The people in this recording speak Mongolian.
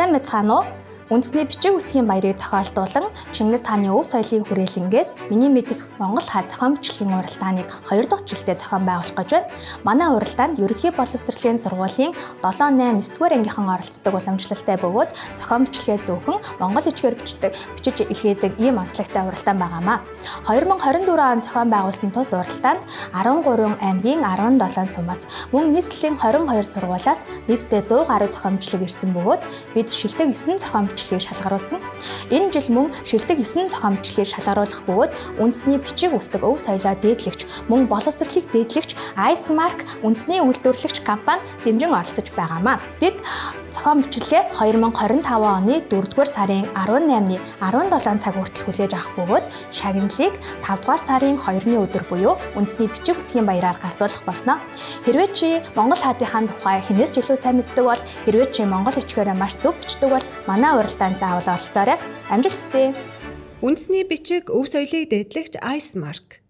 Сайн байцгаана уу? Үндэсний бичиг үсгийн баярыг тохиолдуулан Чингис хааны өв соёлын хүрээлэнгээс миний мэдих Монгол хаа зохион бичлэгийн уралдааныг 2 дахь жилдээ зохион байгуулах гэж байна. Манай уралдаанд ерөнхий боловсролын сургуулийн 7 8 9 дугаар ангийнхан оролцдог уламжлалтай бөгөөд зохион бичлэгээ зөвхөн монгол бичгээр бичдэг, бичиж илгээдэг ийм онцлогтой уралдаан байгаамаа. 2024 он зохион байгуулсан тус уралдаанд 13 аймгийн 17 сумаас мөн нийслэлийн 22 сургуулиас нийтдээ 100 гаруй зохион бичлэг ирсэн бөгөөд бид шилдэг 9 зохион бичлэгийг шалгаруулсан. Энэ жил мөн шилдэг 9 зохион бичлэгийг шалгаруулах бөгөөд үндэсний бичиг үсэг өв соёлоо дээдлэгч, мөн боловсролыг дээдлэгч Icemark үндэсний үйлдвэрлэгч компани дэмжин оролцож байгаамаа. Бид зохион бичлэгээ 2025 оны 4-р сарын 18-ны 17 цаг хүртэл хүлээж авах бөгөөд шагналыг 5-р сарын 2-ны өдөр буюу үндэсний бичиг үсгийн баяраар гардуулах болно. Хэрвээ чи Монгол хаадынхаа тухай хэнээс ч илүү сайн мэддэг бол, хэрвээ чи монгол бичгээрээ маш зөв бичдэг бол манай уралдаанд заавал оролцоорой. Амжилт хүсье. Үндэсний бичиг өв соёлыг дээдлэгч Icemark.